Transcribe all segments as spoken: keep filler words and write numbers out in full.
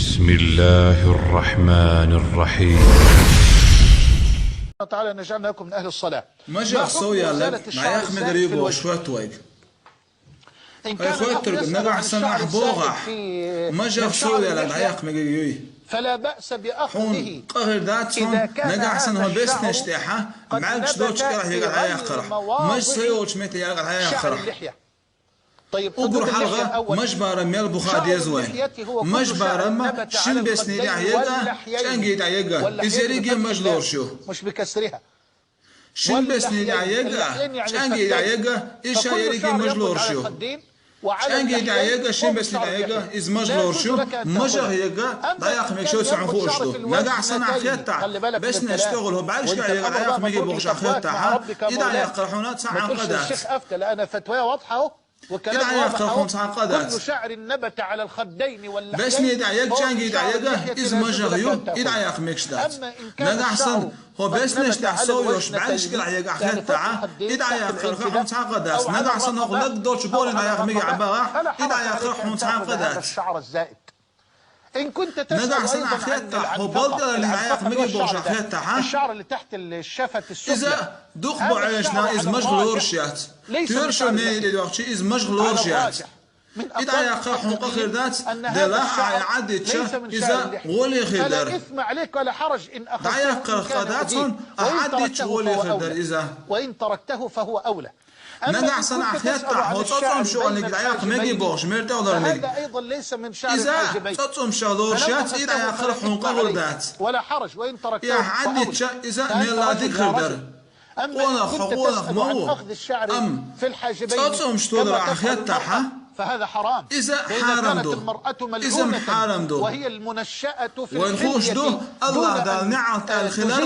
بسم الله الرحمن الرحيم. تعالى أن يجعلنا لكم من أهل الصلاة. Мажах сов ялаг наях мегарий бохуш хӀотта вайга. إن Хай хӀоттарга нагахь санна ахь бохахь, мажах сов ялаг наях мегарий юй. فلا بأس Хьуна بأخذه къа хир дац хьуна, إذا كان нагахь санна هذا хьо беснеш الشعر тӀехьа, قد мӀаьлгаш نبت долчу кӀирахь في яга غير Ӏаяьккхарахь. مواضع Мажа ца йолчу метте яга شعر Ӏаяьккхарахь. اللحية. طيب، Уггар حدود اللحية хьалха أولا. мажа барам мел бу хаа شعر деза вай. اللحية هو كل Мажа شعر барам نبت على шин бесни тӀехь الخدين яга, واللحيين. чӀенги тӀехь яга. واللحيين Иза ерриге بفتح мажа اللام، лоруш ю. مش بكسرها. Шин бесни тӀехь яга, اللحيين يعني чӀенги тӀехь الخدين. яга, иша فكل ерриге شعر мажа ينبت лоруш على ю. الخدين وعلى ЧӀенги тӀехь اللحيين яга, шин فهو бесни тӀехь شعر яга, يحيى. иза мажа لا лоруш يجوز ю. لك أن Мажах تأخذه. яга, أما дӀаяккха إن мегаш كان ю сан ينبت хууш شعر ду. في الوادي Нагахь санна ахь النتايج хеттахь, خلي بالك من беснеш الكلام. тӀехула хьо бӀаьлгаш яга Ӏаяьккхарахь, меги бохуш ахь хеттахь, и дӀаяккхарахь хьуна цхьа Ӏан къа дац. الشيخ أفتى، لأنا فتوايا واضحة أهو. وكلام إذا واضح يقرأ أهو. خمس عقدات. كل شعر نبت على الخدين Бесни тӀехь яга, чӀенги тӀехь яга, иза мажа ю, и дӀаяккха мегаш дац. Нагахь санна хьо беснеш тӀехь сов йолуш бӀаьлгаш кӀирахь яга ахь хеттахь, и дӀаяккхарахь хьуна цхьа къа дац. Нагахь санна хьо лаг долчу боре дӀаяккха меги Ӏа багӀахь, и дӀаяккхарахь хьуна цхьа къа дац. Нагахь санна ахь хеттахь, хьо балда лин дӀаяккха меги бохуш ахь хеттахь, иза дукха бу Ӏаьшна, иза мажа лоруш яц. Тоьрашо мени тӀе дохчи, иза мажа лоруш яц. И дӀаяккхарахь хьуна къа хир дац, делахь а Ӏаддича, иза гӀоле хир дара. ДӀаяккхарахь къа дац хьуна, ахь Ӏаддича гӀоле хир дара иза. وإن تركته فهو أولى. Нагахь санна ахь хеттахь, хьо цӀоцӀомаш йоланиг дӀаяккха меги бохуш, мер тӀехуларниг. Иза цӀоцӀомаш лоруш яц, и дӀаяккхарахь хьуна къа хир дац. И ахь Ӏаддича, иза мелла дика хир дара. Къонах, хьо къонах ма ву. Амма цӀоцӀомаш тодар ахь хеттахь, иза хьарам ду. Иза-м хьарам ду. Вайна хууш ду, АллахӀ Дала неӀалт аьлла хилар,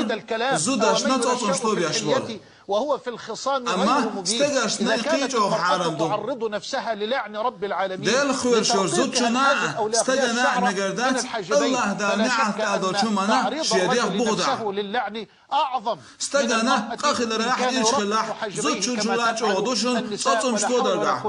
зудашна цӀоцӀомаш тобеш бора. Амма стегашна кхин чӀогӀа хьарам ду. Делан хьоьжуш йолу зудчунна а, стагана а мегар дац, АллахӀ Дала неӀалт аьлла долчу хӀуманна шен дегӀ бухадахь. Стагана къа хиларехь, ирча хилахь, зудчун чула чӀогӀа ду шуна цӀоцӀомаш тодаргахь.